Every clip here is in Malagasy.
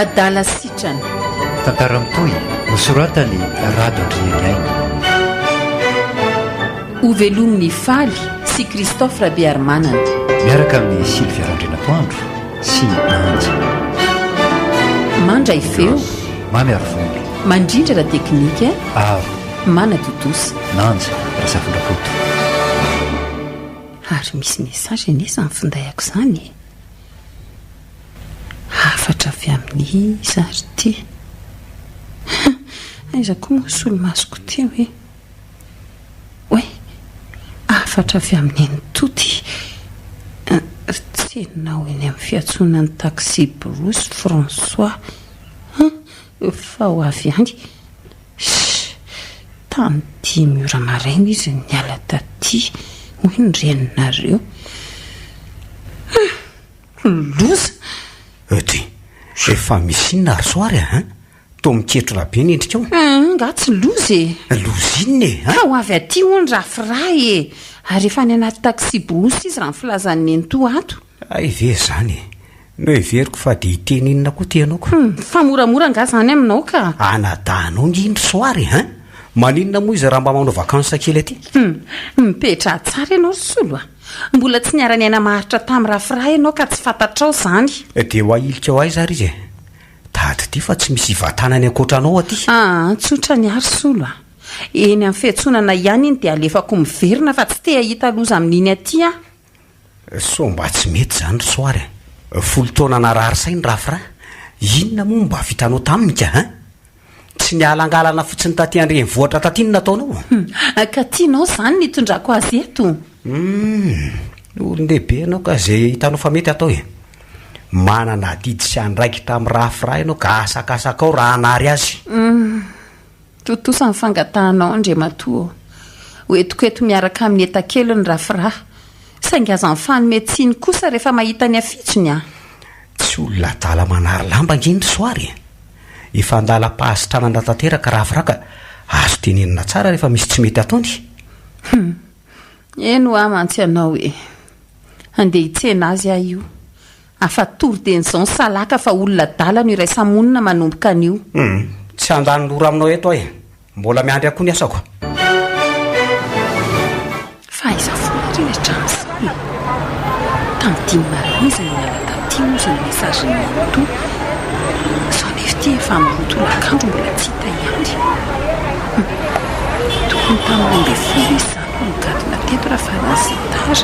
Adala sitrana. Tantara mitohy nosoratan'i Rado Andrianiaina. Hovelomin'i Faly sy Christophe Rabearimanana. Miaraka amin'i Sylvia Randrianatoandro sy Nanja. Mandray feo. Mamy Arivony. Mandrindra ara-teknika. Aro. Manatontosa. Nanja Razafindrakoto. Ary misy message anie izany finday-ako izany e! Hafatra avy amin'iza ary ity? Hum! Aiza koa moa ny solomasoko teo e? Oay! Hafatra avy amin'i Nenitoa ity. Tsenao eny amin'ny fiantsonan'ny taxi-brousse François. Hum! Fa ho avy ihany. Sh! Tamin'ny dimy ora maraina izy no niala taty, hoy ny reninareo. Hum! Loza! Ety, efa misy inona ry soa ary a? Toa miketrona be ny endrikao. Hum, nga tsy loza e! Loza inona e? Ka ho avy aty hono Rafra e! Ary efa any anaty taxi-brousse izy raha ny filazan'i Nenitoa ato. Hay ve izany e! Noheveriko fa dia hiteny inona koa ty ianao ko. Hum, fa moramora angaha izany aminao ka. Anadahinao nge iny ry Soary e, hein! Maninona moa izy raha mba manao vacances kely aty? Hum, mipetraha tsara ianao ry Solo a! Mbola tsy niara-niaina maharitra tamin'i Rafra ianao ka tsy fantatrao izany. Dia ho ahilika ho aiza ary izy e? Tadidio fa tsy misy hivantanany ankoatra anao aty. Aa, tsotra ny ahy ry Solo a! Eny amin'ny fiantsonana ihany iny dia alefako miverina fa tsy te hahita loza amin'iny aty aho. Sao mba tsy mety izany ry Soary a! Folo taona narary saina Rafra, inona moa no mba vitanao taminy ka hein? Tsy nialangalana fotsiny taty an-drenivohitra taty no nataonao? Hum, ka tianao izany ny hitondrako azy eto? Hum, olon-dehibe ianao ka izay hitanao fa mety atao e! Manana adidy sy andraikitra amin'i Rafra ianao ka asakasakao raha hanary azy. Hum. Tontosa ny fangatahanao Andriamatoa ô. Ho entiko eto miaraka amin'ny enta-kely ny rafra. Saingy aza mifanome tsiny kosa rehefa mahita ny afitsony an! Tsy olona adala manary lamba ange ny soary e! Efa andalam-pahasitranana tanteraka rafra ka azo tenenina tsara rehefa misy tsy mety ataony. Hum! Eny hoa mantsy ianao e! Handeha hitsena azy aho io. Afa-tory dieny izao ny salaka fa olona adala no iraisa-monina manomboka anio. Hum, tsy handany lora aminao eto aho e! Mbola miandry ahy koa ny asako. Fa aiza foana ry hatramin'izao e? Tamin'ny dimy maraina izy no niala taty hozy ny message-n'i Nenitoa. Izao anefa ity efa amin'ny roa tolakandro mbola tsy hita ihany. Hum, tokony tamin'ny 12 izy izany. Nigadona teto raha faran'izay tara.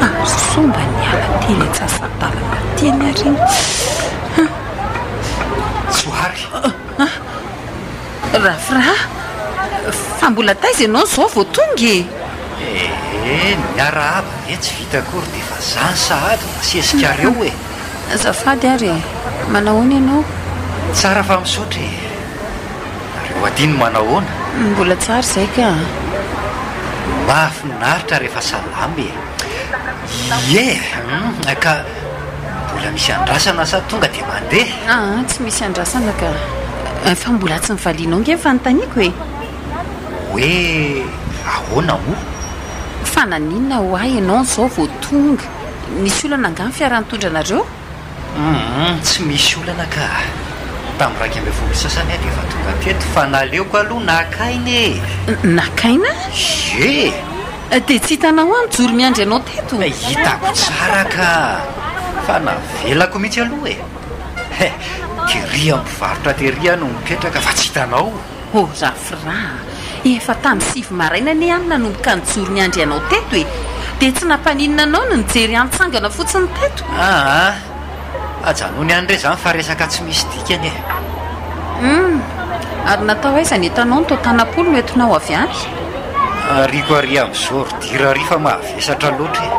Ary soa mba niala teny antsasa-dalana teny ary iny. Johary! Rafra, fa mbola taiza ianao izao vao tonga e? Ee, niarahaba ve tsy vita akory dia efa zany sahady no asesikareo e! Azafady ary e! Manahoana ianao? Tsara fa misaotra e! Nareo aty no manahoana? Mbola tsara izay ka. Mahafinaritra rehefa salama e! Ie, ka mbola misy andrasana sa tonga dia mandeha? Aa, tsy misy andrasana ka. Fa mbola tsy nivalianao ange ny fanontaniako e! Hoe ahoana moa? Fa naninona ho'a ianao izao vao tonga? Nisy olana angaha ny fiara nitondra anareo? Humm tsy misy olana ka! Tamin'ny 11 sasany aho dia efa tonga teto fa naleoko aloha naka aina e! Naka aina? Ie! Dia tsy hitanao aho nijoro miandry anao teto? Hitako tsara ka! Fa navelako mihitsy aloha e! He! Tery amin'ny mpivarotra tery aho no mipetraka fa tsy hitanao! Oh Rafra a! Efa tamin'ny sivy maraina anie aho no nanomboka nijoro niandry anao teto e! Dia tsy nampaninona anao ny nijery ahy nitsangana fotsiny teto? Aa! Ajanony any re izany fa resaka tsy misy dikany e! Hum! Ary natao aiza ny entanao no toa tanam-polo no entinao avy any? Ariako ary amin'ny ordure ary fa mavesatra loatra e!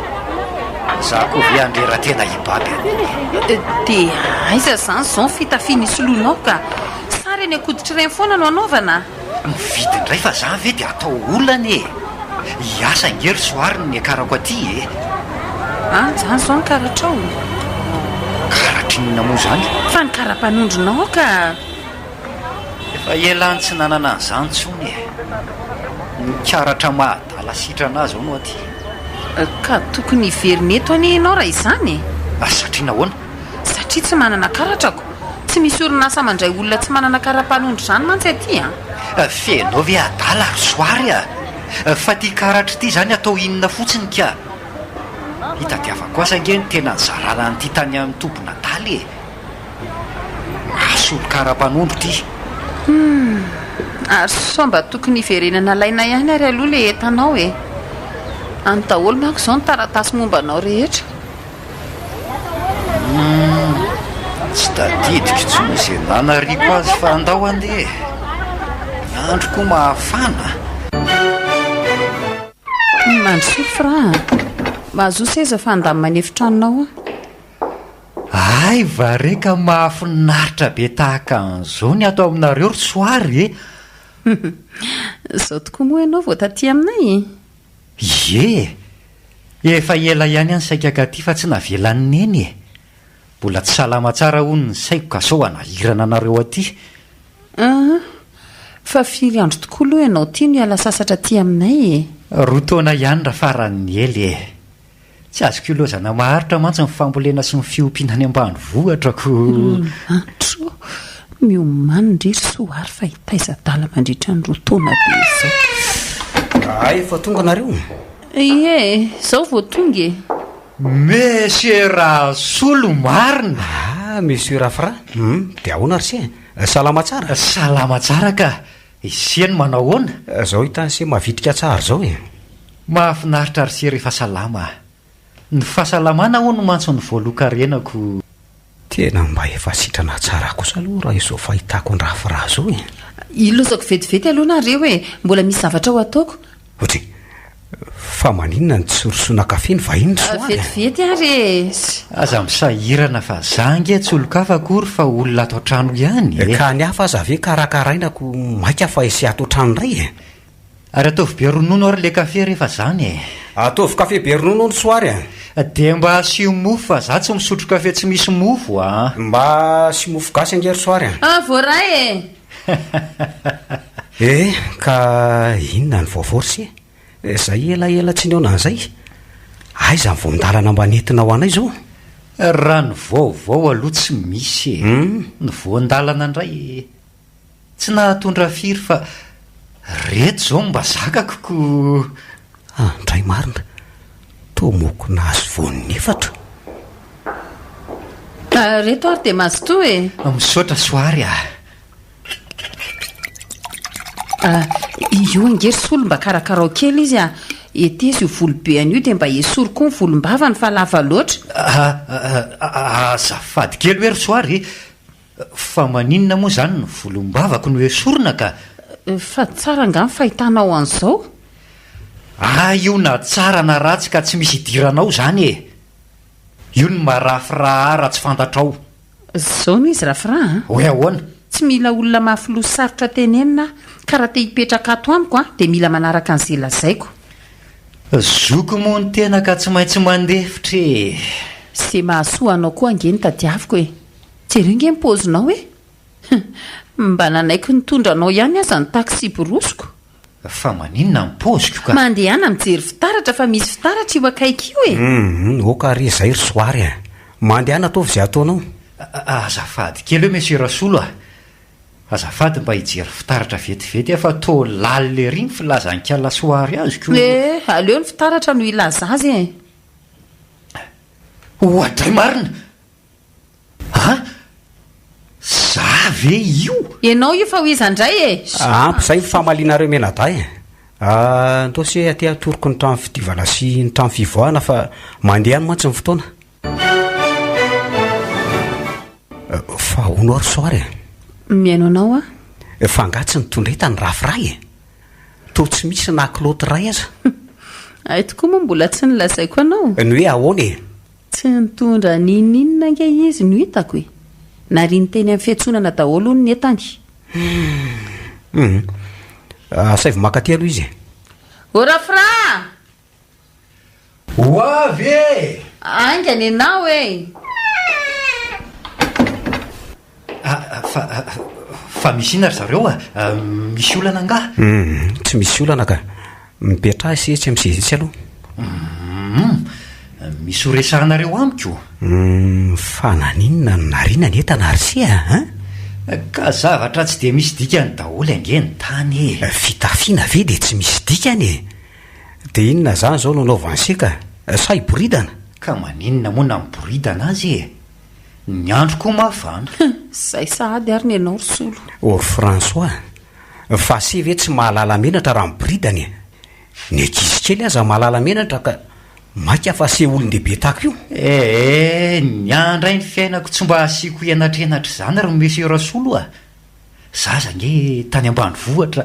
Za koa ve handrera-tena hibaby an'iny e? Dia aiza izany izao ny fitafiana isoloanao ka? Sary eny an-koditr'ireny foana no anaovana? Mividy indray fa za ve dia atao olana e! Hiasa ange ry Soary no niakarako aty e! An, zany zao ny karatrao? Karatra inona moa zany? Fa ny kara-panondronao ka! Efa ela aho no tsy nanana an'izany intsony e! Ny karatra maha adala sitrana ahy zao no aty. Ka tokony hiverina eto anie ianao raha izany e! Satria nahoana? satria tsy manana karatrako. Tsy misy orinasa mandray olona tsy manana kara-panondro izany mantsy aty an! F'enao ve adala ry Soary a! Fa ity karatra ity izany atao inona fotsiny ka? Hitadiavako asa ange ny tena nizarana an'ity tany amin'ny toby nataly e! Mahasolo kara-panondro ity. Humm! Ary sao mba tokony hiverenana alaina ihany ary aloha ilay entanao e! Any daholo manko izao ny taratasy momba anao rehetra. Humm! Tsy tadidiko intsony izay nanariako azy fa andao andeha e! Ny andro koa mahafana. Mandrosoa Fra a! Mahazoa seza fa handamina ny efitranonao aho. Hay va re ka mahafinaritra be tahaka an'izao ny ato aminareo ry Soary e! Izao tokoa moa ianao vao taty aminay e? Ie e! Efa ela ihany aho nisaika katy fa tsy navelan'i Neny e! Mbola tsy salama tsara hono ny saiko ka sao hanahirana anareo aty. Aa! Fa firy andro tokoa aloha ianao ity no hiala sasatra aty aminay e? Roa taona ihany raha faran'ny ela e! Tsy azoko ilaozana maharitra mantsy ny fambolena sy ny fiompiana any ambanivohitra ko. Andro, miomany ndry ry Soa ary fa hitaiza adala mandritra ny roa taona be izao. Hay efa tonga nareo? Ie, izao vao tonga e. Monsieur Rasolo marina! Ah, Monsieur Rafra, hum, dia ahoana ry se? Salama tsara? Salama tsara ka! Ise no manao ahoana? Zao hitan'i se mavitrika tsara zao e! Mahafinaritra ry se rehefa salama a! Ny fahasalamana hono mantsy no voalohan-karenako. Tena mba efa sitrana tsara kosa aloha raha izao fahitako an-dRafra zao e! Ilozako vetivety aloha nareo e! Mbola misy zavatra ho ataoko. Otri, fa maninona no tsy rosoana kafe ny vahiny ry Soa e? Vetivety ary e! Aza misahirana fa za ange tsy olon-kafa akory fa olona ato an-trano ihany e! Ka ny hafa aza ve karakaraina ko maika fa izay ato an-trano indray e! Ary ataovy be ronono ary le kafe rehefa zany e! Ataovy kafe be ronono ry Soa ary e! Dia mba asio mofo fa za tsy misotro kafe tsy misy mofo a! Mba asio mofo gasy ange ry Soa ary e! Ah voaray e! Eh, ka inona ny vaovao ry se? Zay elaela tsy nihaona an'izay. Aiza ny voan-dalana mba nentina ho anay izao? Raha ny vaovao aloha tsy misy e. Ny voan-dalana indray tsy nahatondra firy fa reto izao no mba zakako ko. Andray marina, toa moko nahazo voan'ny efatra. Reto ary dia mazotoa e! Misaotra Soary a! Io ange ry Solo mba karakarao kely izy a! Hetezo io volobeany io dia mba esory koa ny volombavany fa lava loatra. Azafady kely hoe ry Soary, fa maninona moa izany ny volombavako no esorina ka? Fa tsara angaha ny fahitanao an'izao? Ahy io na tsara na ratsy ka tsy misy idiranao izany e! Io ny marafy raha raha tsy fantatrao. Zao no izy Rafra a! Hoe ahoana? Tsy mila olona mafy loha sy sarotra tenenina aho, ka raha te hipetraka ato amiko a, dia mila manaraka an'izay lazaiko. Zoky moa ny tena ka tsy maintsy mandefitra e! Ze mahasoa anao koa ange no tadiaviko e! Jereo nge ny paozinao e! Mba nanaiky nitondra anao ihany aza ny taksiborosiko. Fa maninona ny paoziko ka? Mandehana mijery fitaratra fa misy fitaratra io akaiky io e! Humm, ok ary izay ry Soary a! Mandehana ataovy izay ataonao. Azafady kely hoe Monsieur Rasolo a! Azafady mba hijery fitaratra vetivety aho fa toa lalina ery ny filazan'ikala Soary azy ko. Eh, aleo ny fitaratra no hilaza azy e! Oadray marina! An! Za ve io? Ianao io fa ho iza ndray e! Ampy izay ny famalianareo mianadahy e! Ndao se aty atoroko ny trano fidiovana sy ny trano fivoahana fa mandeha any mantsy ny fotoana. Fa hono aho ry Soary e! Mihaino anao aho. Fa angaha tsy nitondra entana Rafray e? Toa tsy misy na kilaoty iray aza. Hay tokoa moa mbola tsy nolazaiko anao. Ny hoe ahoana e? Tsy nitondra n'inon'inona ange izy no hitako e! Nariany teny amin'ny fiantsonana daholo hono ny entany. Hum. Asaivo maka aty aloha izy e. Ô Rafra! Ho avy e! Haingana ianao e! Fa, fa misy inona ry zareo a? Misy olana angaha? Hum, tsy misy olana ka. Mipetraha ise etsy amin'ny seza etsy aloha. Hum. Misy ho resahanareo amiko? Humm, fa naninona no nariana ny entana ry se a? Hein? Ka zavatra tsy dia misy dikany daholo ange ny tany e! Fitafiana ve dia tsy misy dikany e? Dia inona izany izao no anaovan'i se ka? Sa hiboridana? Ka maninona moa na miboridana aza e? Ny andro koa mafana. Zay sahady ary ny anao ry Solo. O ry François, fa se ve tsy mahalala menatra raha miboridana e? Ny ankizy kely aza mahalala menatra ka maika fa se olon-dehibe tahaka io. Ee, ny ahy indray ny fiainako tsy mba asiako henatrenatra izany ry Monsieur Rasolo a! Zaza ange tany ambanivohitra,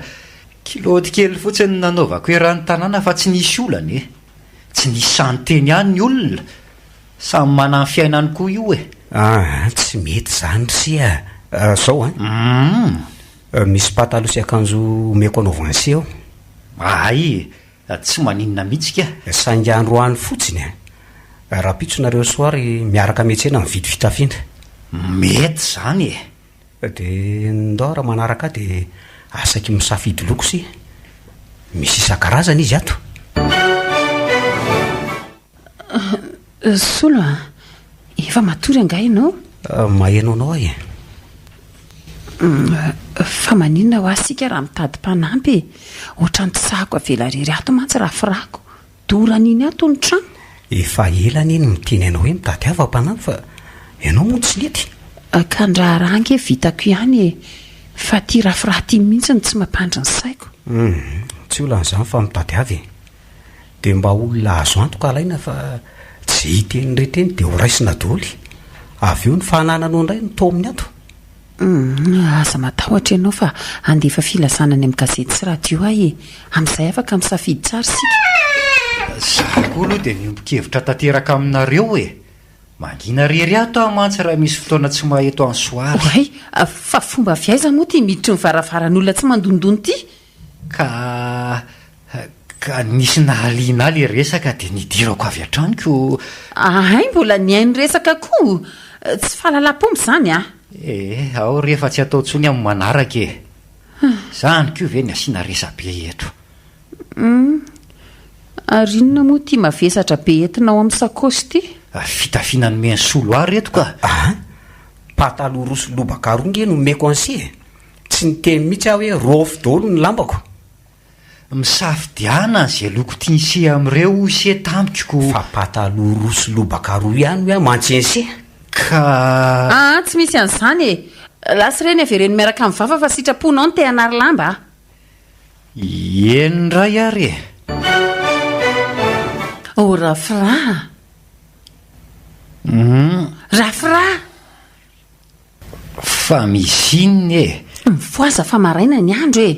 kilaoty kely fotsiny no nanaovako eran'ny tanàna fa tsy nisy olana e! Tsy nisy sahy niteny ahy ny olona, samy manana ny fiainany koa io e! Aa, tsy mety izany ry se a! Zao an! Misy pataloha sy akanjo omeko anao vanse ao. Hay, tsy maninona mihitsy ka. Saingy androany fotsiny an. Rahampitso nareo soir miaraka miantsena mividy fitafiana. Mety izany e. Dia ndao raha manaraka ahy dia asaiko misafidy loko sy. Misy isan-karazany izy ato. Solo a! Efa matory angaha ianao? Maheno anao aho e. Fa maninona hoa isika raha mitady mpanampy e? Ohatran'ny tsy sahako avela irery ato mantsy raha firako. Dorana iny ato ny trano. Efa ela anie no miteny anao hoe mitadiava mpanampy fa ianao moa tsy nety. Ka ny raharaha ange vitako ihany e! Fa ity rafiraha ity mihitsy no tsy mampandry ny saiko. Hum, tsy olana izany fa mitadiava e! Dia mba olona azo antoka alaina fa tsy ze hiteny rehetra eny dia ho raisina doly. Avy eo ny fanananao indray no taominy ato. Humm, aza matahotra ianao fa handefa filazana any amin'ny gazety sy radio aho e! Amin'izay afaka misafidy tsara isika. Za koa aloha dia miombon-kevitra tanteraka aminareo e! Mangina rery ato aho mantsy raha misy fotoana tsy maha eto an'i Soary. Oay! Fa fomba avy aiza moa ity miditry ny varavaran'olona tsy mandondona ity? Ka ka nisy nahaliana ahy le resaka dia nidirako avy hatrany ko. Ahay mbola nihaino resaka koa! Tsy fahalalam-pomba izany a! Eh, ao re fa tsy atao intsony amin'ny manaraka e! Izany koa ve ny asiana resabe eto? Hum, ary inona moa ity mavesatra be entinao amin'ny sakaosy ity? Fitafiana nomen'i Solo ahy reto ka! An! Pataloha roa sy lobaka roa nge no omeko an'se e! Tsy niteny mihitsy aho hoe raofy daholo ny lambako. Misafidiana ze loko tian'se amin'ireo hoy se tamiko ko. Fa pataloha roa sy lobaka roa ihany hoy aho mantsy an'se. Ka. Aa tsy misy an'izany e! Lasa ireny avereno miaraka amin'ny vava fa sitraponao ny te hanary lamba a! Eny indray ary e! Oh Rafra a! Rafra! Fa misy inona e? Mifohaza fa maraina ny andro e!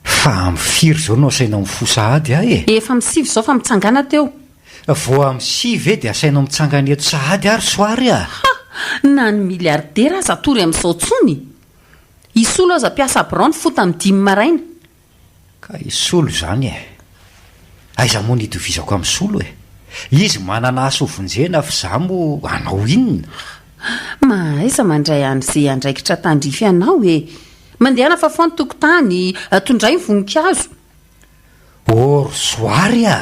Fa amin'ny firy izao no asainao mifoha sahady ahy e? Efa amin'ny sivy izao fa mitsangàna teo. Vao amin'ny sivy ve dia asainao mitsangana eto sahady aho ry Soary a? Ha! Na ny milliardaire aza atory amin'izao intsony! Hisolo aza mpiasa birao nifoha tamin'ny dimy maraina. Ka i Solo izany e! Aiza moa no itovizako amin'i Solo e! Izy manana asa ho vonjena fa izaho moa hanao inona? Mahaiza mandray an'izay andraikitra tandrify anao e! Mandehana fafao ny tokotany, tondray ny voninkazo. Oh ry Soary a!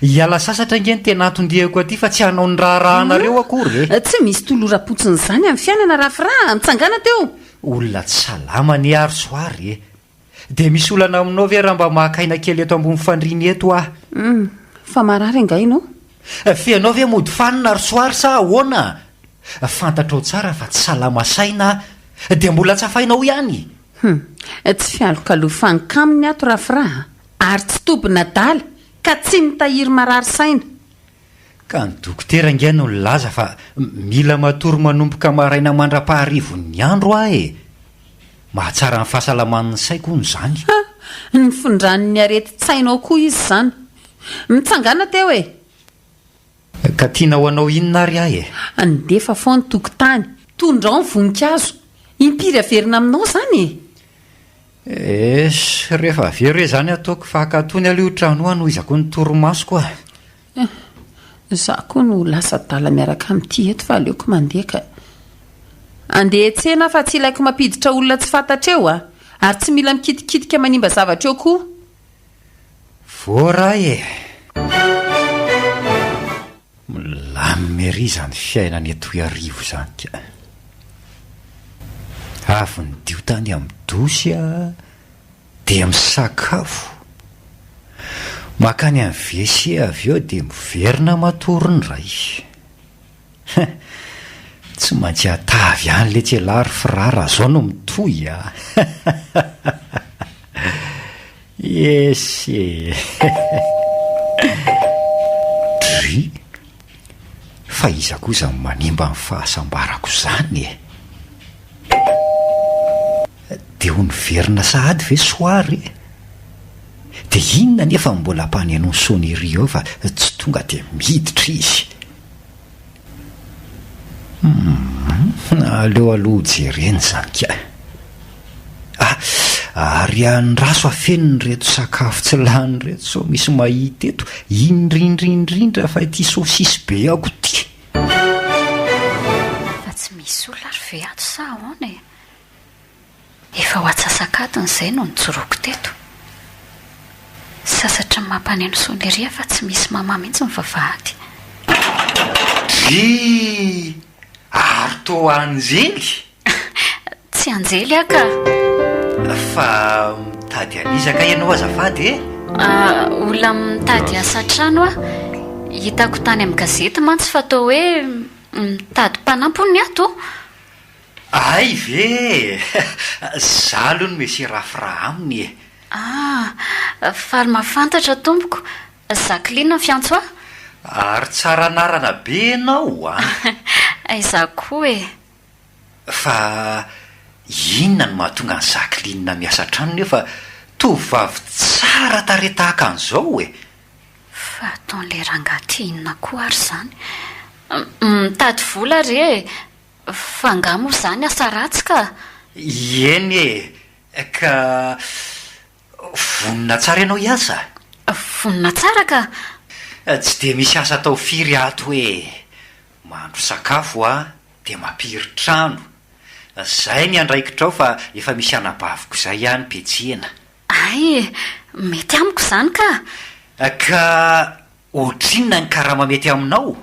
Hiala sasatra ange ny tena anton-diako aty fa tsy hanao ny raharahanareo akory e! Tsy misy toloram-potsiny izany amin'ny fiainana Rafra a! Mitsangàna teo! Olona tsy salama anie aho ry Soary e! Dia misy olana aminao ve raha mba maka aina kely eto ambony fandriana eto aho? Humm, fa marary angaha ianao? F'ianao ve mody fanina ry Soary sa ahoana? Fantatrao tsara fa tsy salama saina aho, dia mbola tsafainao ihany? Humm, tsy fialokalofankaminy ato Rafra a! Ary tsy tobin'adala, ka tsy mitahiry marary saina. Ka ny dokotera ange no nilaza fa mila matory manomboka maraina mandra-paharivon'ny andro aho e! Mahatsara ny fahasalaman'ny saiko hono izany. Ha! Nifindran'ny aretin-tsainao koa izy izany. Mitsangàna teo e! Ka tianao hanao inona ary aho e? Andefa fao ny tokotany. Tondrao ny voninkazo. Impiry averina aminao izany e? Esh, rehefa avy eo re izany ataoko fa akatony aloha io trano io hanohizako ny torimasoko a! Eh, za koa no lasa adala miaraka amin'ity eto fa aleoko mandeha ka. Andeha hiantsena aho fa tsy ilaiko mampiditra olona tsy fantatra eo a! Ary tsy mila mikitikitika manimba zavatra eo koa. Voaray e! Milamina ery izany fiainana eto Iarivo izany ka. Avy nidio tany amin'ny dosy aho dia misakafo. Mankany amin'ny WC avy eo dia miverina matory indray. Hein! Tsy maintsy hatavy ihany letsy ialahy ry Fra raha zao no mitohy a! Yes e! Dry! Fa iza koa izany manimba ny fahasambarako izany e? Dia ho niverina sahady ve soir e? Dia inona anefa no mbola ampanenoiny sonnerie eo fa tsy tonga dia miditra izy? Humm, aleo aloha jerena izany ka. Ah, ary andraso afenina ireto sakafo tsy lany ireto sao misy mahita eto, indrindra indrindra fa ity saosisy be ako ity. Fa tsy misy olona ary ve ato sa ahoana e? Efa ho atsasak'adiny izay no nijoroako teto. Sasatry ny mampaneno sonnerie fa tsy misy mamaha mihitsy ny vavahady. Drii! Ary toa anjely? Tsy anjely aho ka! Fa mitady an'iza kay ianao azafady e? Olona mitady asa an-trano aho. Hitako tany amin'ny gazety mantsy fa toa hoe mitady mpanampy hono ny ato. Hay ve e! Za aloha no Monsieur Rafra aminy e! Ah! Faly mahafantatra tompoko. Jacqueline ny fiantso ahy. Ary tsara anarana be ianao an! Aiza koa e! Fa inona no mahatonga an'i Jacqueline miasa an-trano nefa tovovavy tsara tarehy tahaka an'izao e? Fa ataon'ilay rangahy ity inona koa ary izany? Mitady vola re e! Fa angaha moa izany asa ratsy ka? Eny e! Ka vonona tsara ianao hiasa? Vonona tsara ka! Tsy dia misy asa atao firy ato e! Mahandro sakafo a, dia mampiry trano. Izay ny andraikitrao fa efa misy anabaviko izay any pejihina. Hay e! Mety amiko izany ka! Ka ohatrinona ny karama mety aminao?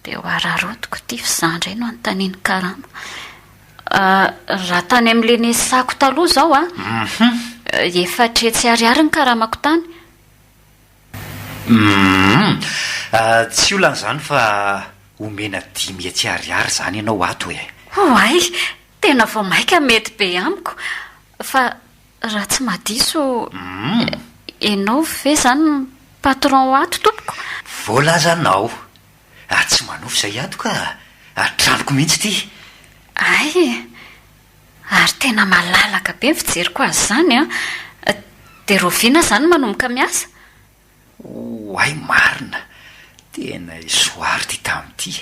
Dia ho araraotiko ity f'izaho indray no anontanian'i Karama. Raha tany amin'ilay nesako taloha izao an, 400 ariary ny karamako tany. Humm, tsy olana izany fa omena 500 ariary izany ianao ato e. Oay, tena vao mainka mety be amiko. Fa Raha tsy mahadiso, ianao ve izany no patron ato tompoko? Voalazanao. Ary tsy manofy izay ato ka! Ary tranoko mihitsy ity. Hay e! Ary tena malalaka be ny fijeriko azy izany an! Dia rahoviana izany manomboka miasa? Oay marina! Tena soary ity tamin'ity.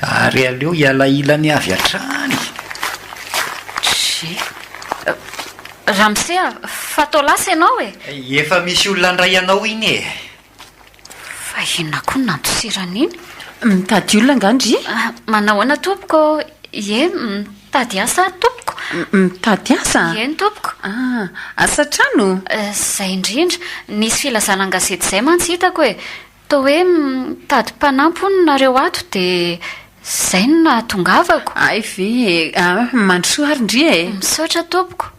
Ary aleo hiala ilany avy hatrany. Dry. Ramose a, fa toa lasa ianao e! Efa misy olona handray anao iny e! Fa inona koa no nandosirana iny? Mitady olona angaha ndry? Manao ahoana tompoko ô? Ie, mitady asa aho tompoko. Mitady asa? Eny tompoko. Ah, asa an-trano? Izay indrindra. Nisy filazana an-gazety izay mantsy hitako e. Toa hoe mitady mpanampy hono nareo ato dia izay no nahatongavako. Hay ve e! Ah, mandrosoa ary ndry e! Misaotra tompoko.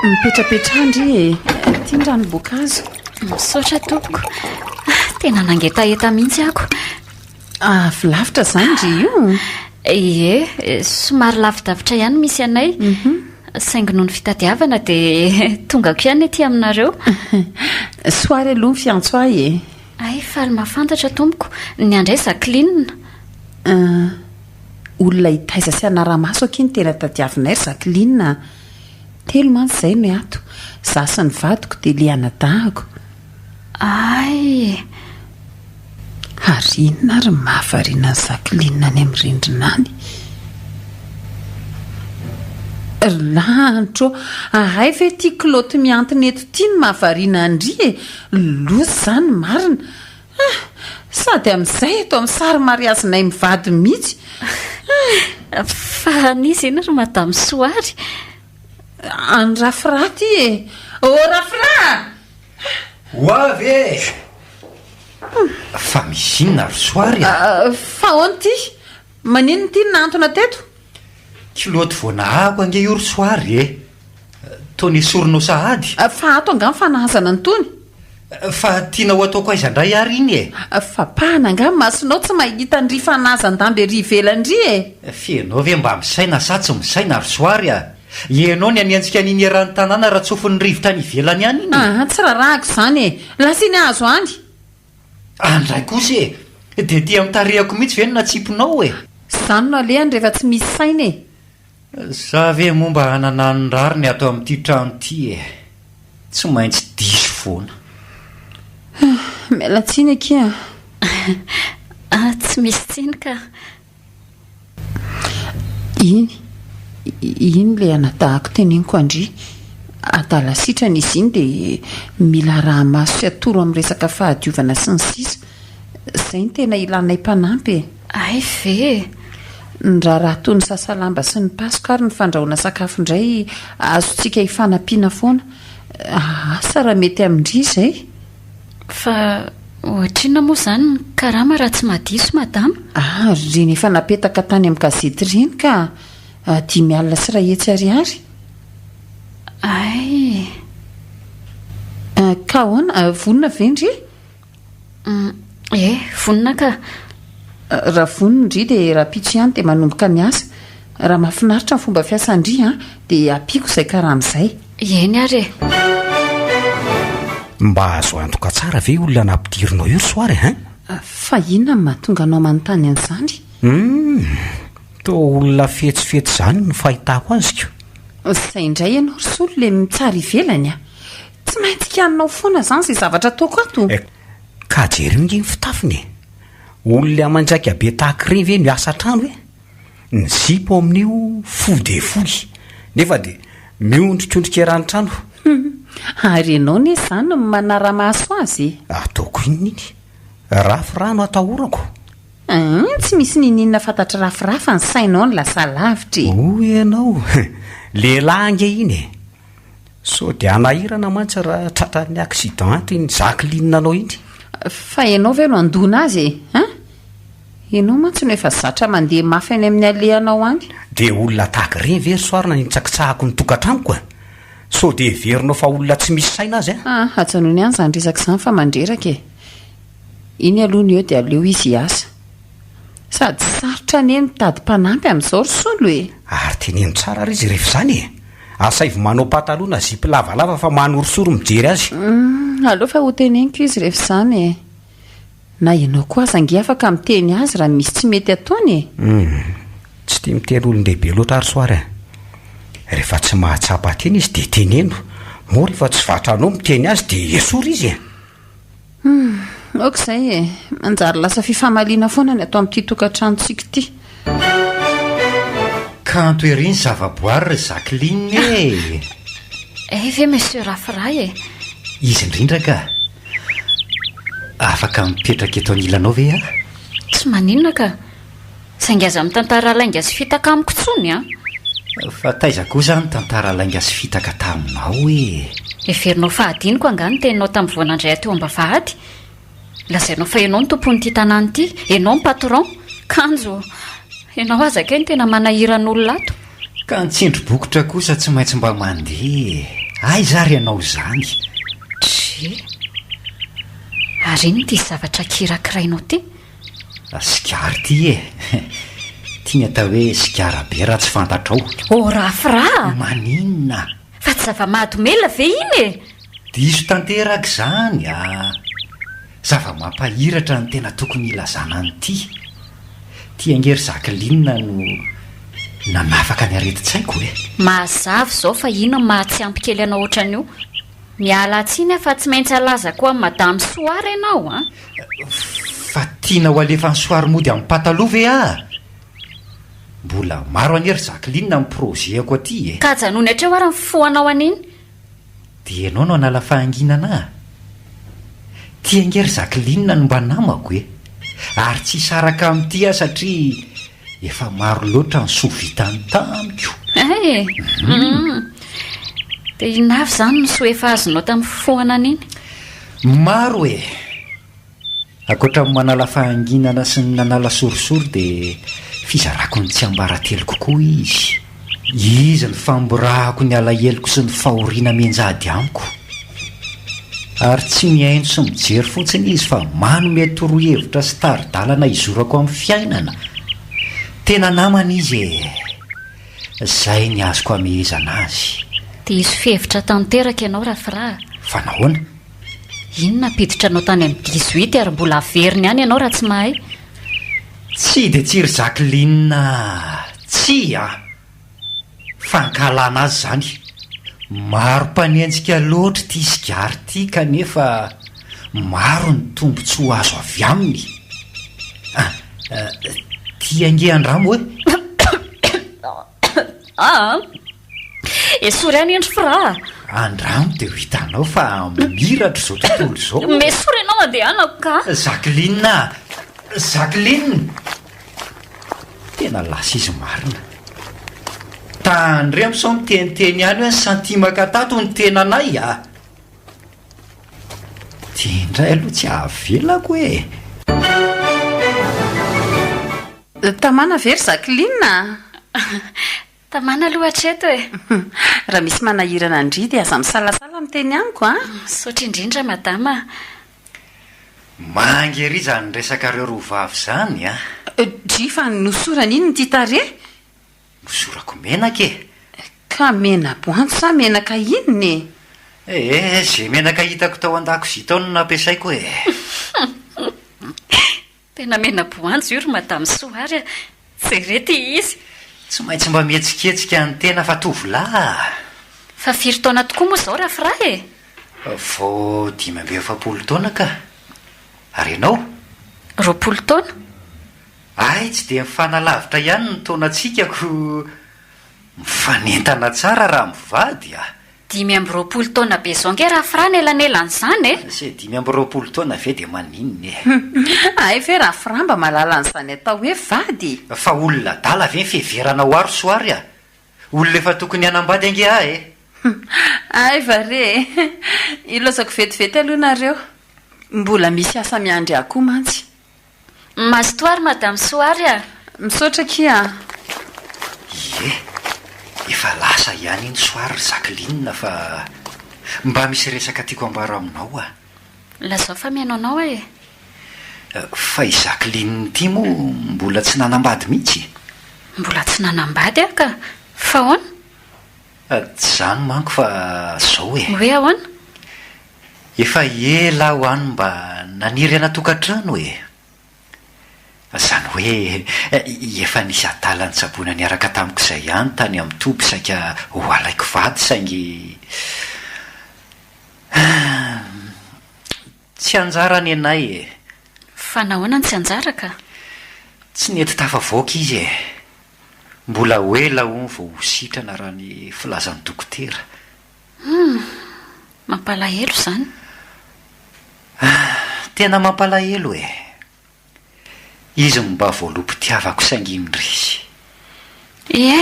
Mipetrapetraha ndry e! Ity ny ranom-boankazo. Misaotra tompoko. Tena nangetaheta mihitsy ako. Avy lavitra izany ndry io? Ie, somary lavidavitra ihany misy anay. Saingy noho ny fitadiavana dia tongako ihany aty aminareo. Soary aloha ny fiantso ahy e! Hay, faly mahafantatra tompoko. Ny andray Jacqueline. Olona hitaiza sy hanara-maso akia no tena tadiavinay ry Jacqueline a! Telo mantsy izay no ato, izaho sy ny vadiko dia ilay anadahiko. Hay! Ary inona ary ny mahavariana an'i Jacqueline any amin'ny rindrina any? Ry lanitra ô! Ahay ve ity kilaoty mihantona eto ity no mahavariana an-dry e! Loza izany marina! Ah! Sady amin'izay eto amin'ny sary mariazinay mivady mihitsy! Ah! Fa an'iza iny ry Madame Soary? An'i Rafra ity e! Oh Rafra! Ah! Ho avy e! Fa misy inona ry Soary a? Fa ahoana ity? Maninona ity no nahantona teto? Kilaoty vao nahahako ange io ry Soary e! Toa nesorinao sahady. Fa ato angaha ny fanahazana an'itony? Fa tianao ataoko aiza indray ary iny e? Fa pahana angaha ny masonao tsy mahita an-dry fanahazan-damba ery ivelany ry e? F'ianao ve mba misaina sa tsy misaina ry Soary a? Ianao ny hanenjika an'iny eran'ny tanàna raha tsofin'ny rivotra any ivelany any iny e? Aa, tsy rarahako izany e! Lasa iny hazo any! Andray kosa e! Dia aty amin'ny tarehiko mihitsy ve no natsipinao e? Izany no alehany rehefa tsy misy saina e! Za ve moa mba hanana ny rariny ato amin'ity trano ity e! Tsy maintsy diso foana. Miala tsiny akia a! Ah, tsy misy tsiny ka! Iny, iny ilay anadahako teneniko an-dry. Adala sitrana izy iny dia mila araha-maso sy atoro amin'ny resaka fahadiovana sy ny sisa. Izay no tena ilanay mpanampy e. Hay ve e! Ny raharaha toy ny sasa lamba sy ny pasoka ary ny fandrahoana sakafo indray azontsika ifanampiana foana. Asa raha mety amin-dry izay? Fa ohatrinona moa izany ny karama raha tsy mahadiso madama? Ah, ireny efa napetaka tany amin'ny gazety ireny ka! 500 ariary. Hay! Ka ahoana, vonona ve ndry? Eh, vonona ka! Raha vonona ndry dia rahampitso ihany dia manomboka miasa. Raha mahafinaritra ny fomba fiasan-dry an, dia ampiako izay karama izay. Eny ary e! Mba azo antoka tsara ve io olona nampidirinao io ry Soary hein? Fa inona no mahatonga anao manontany an'izany? Humm! Toa olona fetsifetsy izany no fahitako azy ko! Izay indray ianao ry Solo le mitsara ivelany a! Tsy maintsy kianinao foana izany izay zavatra ataoko ato? Ka jereo nge ny fitafiny e! Olona manjaika be tahaka ireny ve miasa an-trano e? Ny zipo amin'io fohy dia fohy, nefa dia miondrikondrika eran'ny trano. Hum, ary ianao anie izany no manara-maso azy e! Ataoko inona iny? Rafy no atahorako. Hum, tsy misy niniana fantatr'i Rafirahy fa ny sainao no lasa lavitra e! Hoy ianao, lehilahy ange iny e! Sao dia hanahirana mantsy raha tratran'ny accident iny Jacqueline anao iny. Fa ianao ve no handona azy e? Hein? Ianao mantsy no efa zatra mandeha mafy any amin'ny alehanao any. Dia olona tahaka ireny ve ry Soary nanitsakitsahako ny tokantranoko e? Sao dia heverinao fa olona tsy misy saina azy an? Ah, ajanony ihany izany resaka izany fa mandreraka e. Iny aloha ny eo dia aleo izy hiasa. Sady sarotra anie ny mitady mpanampy amin'izao ry Solo e! Ary teneno tsara ary izy rehefa izany e! Asaivo manao pataloha na zipo lavalava fa manorisory mijery azy. Humm, aleo fa hoteneniko izy rehefa izany e! Na ianao koa aza ange afaka miteny azy raha misy tsy mety ataony e! Humm, tsy tia miteny olon-dehibe loatra ary Soary a! Rehefa tsy mahatsapa tena izy dia teneno, moa rehefa tsy vatranao miteny azy dia esory izy e! Humm, ok izay e! Manjary lasa fifamaliana foana ny ato amin'ity tokantranontsika ity. Kanto ery ny zavaboary ry Jacqueline e! Hay ve Monsieur Rafiray e! Izy indrindra ka! Afaka mipetraka eto anilanao ve aho? Tsy maninona ka! Saingy aza mitantara lainga sy fitaka amiko intsony an! Fa taiza koa za nitantara lainga sy fitaka taminao e? Heverinao fa hadinoko angaha ny teninao tamin'ny vao nandray ahy teo am-bavahady? Lazainao fa ianao no tompon'ity tanàna ity, ianao no patron, kanjo ianao aza kay no tena manahiran'olona ato. Ka ny tsindry bokotra kosa tsy maintsy mba mandeha e! Aiza ary ianao izany? Dre! Ary inona ity zavatra kirakirainao ity? Sigara ity e! Ity ny atao hoe sigara be raha tsy fantatrao. Oh Rafra a! Maninona? Fa tsy zava-mahadomelina ve iny e? Diso tanteraka izany a! Zava-mampahiratra no tena tokony hilazana an'ity. Ity ange ry Jacqueline no nanafaka ny aretin-tsaiko e! Mazava izao fa inona no maha tsy ampy kely anao ohatran'io? Miala tsiny aho fa tsy maintsy halazako amin'i Madame Soara ianao a! Fa tianao alefan'i Soary mody amin'ny pataloha ve aho? Mbola maro anie ry Jacqueline ny projet-ko aty e! Ka ajanony hatreo ary ny foanao an'iny. Dia ianao no hanala fahanginana ahy? Ty ange ry Jacqueline no mba namako e! Ary tsy hisaraka amin'ity aho satria efa maro loatra ny soa vitany tamiko. Hay e! Hum! Dia inona avy izany ny soa efa azonao tamin'ny fifohana an'iny? Maro e! Ankoatra ny manala fahanginana sy ny nanala sorisory dia fizarako ny tsiambarateloko koa izy. Izy no famborahako ny alaheloko sy ny fahoriana mianjady amiko. Ary tsy mihaino sy mijery fotsiny izy fa manome torohevitra sy tari-dalana hizorako amin'ny fiainana. Tena namana izy e! Izay ny azoko amehezana azy. Diso fihevitra tanteraka ianao Rafra a! Fa nahoana? Inona nampiditra anao tany amin'ny dix-huit ary mbola averiny any ianao raha tsy mahay? Tsy dia tsy ry Jacqueline a! Tsia a! Fankahalana azy izany. Maro mpanenjika loatra ity sigara ity kanefa maro ny tombontsoa azo avy aminy. Ah, ity ange andramo e! Aa! Esory any indry fra a! Andramo dia ho hitanao fa miratra izao tontolo izao. Mesory ianao andehanako ka! Jacqueline a! Jacqueline! Tena lasa izy marina. Tandremo sao miteniteny ihany hoe ny santimaka tato ny tenanay a! Ty indray aloha tsy avelako e! Tamana ve ry Jacqueline a? Tamana aloha hatreto e! Raha misy manahirana an-dry dia aza misalasala miteny amiko a! Misaotra indrindra madama a! Manga ery izany resakareo roa vavy izany a! Dry fa nosorana inona ity tarehy? Nosorako menaka e! Ka mena-boanjo sa menaka inona e? Ee, ze menaka hitako tao an-dakozia tao no nampiasaiko e! Tena mena-boanjo io ry Madame Soary a! Jereo ity izy! Tsy maintsy mba mihetsiketsika ny tena fa tovolahy a! Fa firy taona tokoa moa izao Rafra e? Vao 45 taona ka! Ary ianao? 20 taona. Hay tsy dia mifanalavitra ihany ny taonantsika ko mifanentana tsara raha mivady a! 25 taona be zao nge Rafra ny elanelan'izany e! Se 25 taona ve dia maninona e? Hay ve Rafra mba mahalala an'izany atao hoe vady e? Fa olona adala ve ny fiheveranao ahy ry Soary a? Olona efa tokony hanambady ange ahy e! Hay va re e! Ilaozako vetivety aloha nareo. Mbola misy asa miandry ahy koa mantsy. Mazotoa ry Madame Soary a! Misaotra akia a! Ie, efa lasa ihany iny Soary ry Jacqueline fa mba misy resaka tiako ambara aminao a! Lazao fa mihaino anao aho e! Fa i Jacqueline ity moa mbola tsy nanambady mihitsy? Mbola tsy nanambady aho ka! Fa ahoana? Tsy izany manko fa zao e! Hoe ahoana? Efa ela aho any mba naniry hanatokantrano e! Izany hoe efa nisy adala nitsaboina niaraka tamiko izay ihany tany amin'ny toby saika ho alaiko vady saingy tsy anjara ny anay e! Fa nahoana no tsy anjara ka? Tsy nety tafavoaka izy e! Mbola ho ela hono vao ho sitrana raha ny filazan'ny dokotera. Humm! Mampalahelo izany. Ah! Tena mampalahelo e! Izy no mba voaloham-pitiavako saingy indrisy. Ie,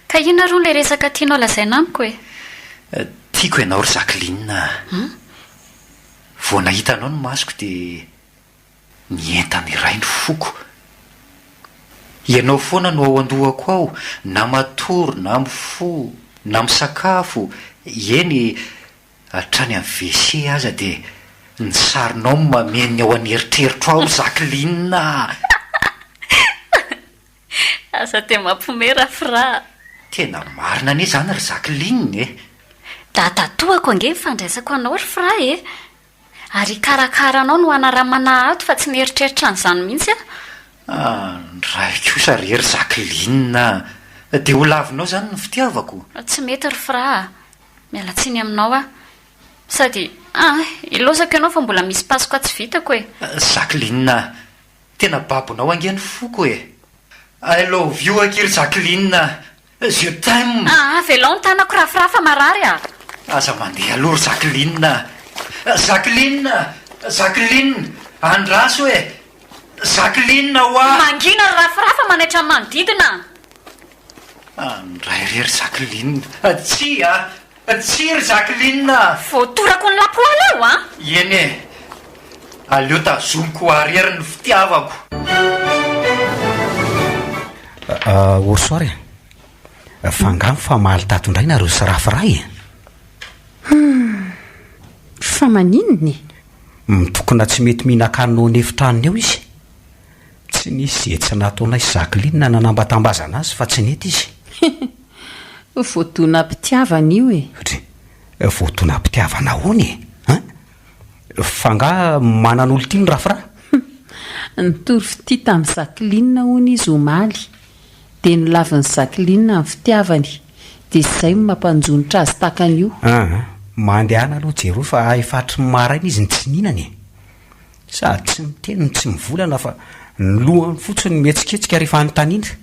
ka inona rony ilay resaka tianao lazaina amiko e? Tiako ianao ry Jacqueline a! Vao nahita anao ny masoko dia Nientana iray ny foko. Ianao foana no ao an-dohako ao, na matory na mifoha, na misakafo, eny hatrany amin'ny WC aza dia ny sarinao no mameno ny ao an'eritreritro ao Jacqueline a! Aza dia mampiomehy Rafra a! Tena marina anie izany ry Jacqueline e! Dadatoako ange ny fandraisako anao ry Fra e! Ary hikarakara anao no hanaramana ato fa tsy mieritreritra an'izany mihitsy aho. Andray kosa re ry Jacqueline a! Dia ho lavinao izany ny fitiavako? Tsy mety ry Fra a! Miala tsiny aminao aho. Sady, ah, ilaozako ianao fa mbola misy pasoka tsy vitako e! Jacqueline a! Tena babonao ange ny foko e! I love you akia ry Jacqueline a! Je t'aime! Aa avelao ny tanako Rafra fa marary a! Aza mandeha aloha ry Jacqueline a! Jacqueline! Jacqueline! Andraso e! Jacqueline hoa! Mangina ry Rafra fa manaitra ny manodidina a! Andray re ry Jacqueline! Tsia! Tsia ry Jacqueline a! Voatorako ny lapoaly eo an! Eny e! Aleo tazomiko ho arery ny fitiavako. Au soir e! Fa angaha mifamaly tato indray nareo sy Rafra e? Hum! Fa maninona e? Mitokona tsy mety mihinan-kanina ao an'efitranony ao izy. Tsy nisy izay tsy nataonay sy Jacqueline nanambatambazana azy fa tsy nety izy. Voadonam-pitiavana io e! Dry, voadonam-pitiavana ahoana e? Hein? Fa angaha manan'olon-tiany Rafra? Nitory fitia tamin'i Jacqueline hono izy omaly. Dia nolavin'i Jacqueline ny fitiavany. Dia izay no mampanjonitra azy tahaka an'io. Aa, mandehana aloha jereo fa efa hatry ny maraina izy no tsy nihinana e! Sady tsy miteny no tsy mivolana fa ny lohany fotsiny no mihetsiketsika rehefa anontaniana.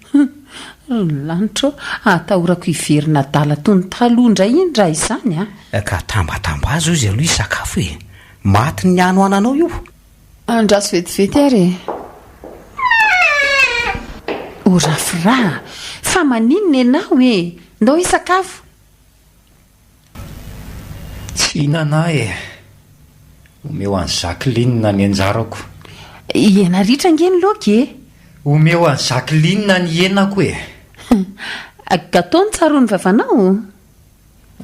Ry lanitra ô, atahorako hiverina adala toy ny taloha indray iny raha izany an! Ka tambatambazo izy aloha hisakafo e! Matin'ny hanoananao io! Andraso vetivety ary e! O Rafra a! Fa maninona ianao e? Ndao hisakafo! Tsy hihinana aho e! Omeo an'i Jacqueline ny anjarako. Hena ritra ange ny laoka e! Omeo an'i Jacqueline ny henako e! Gâteau no tsaroan'ny vavanao?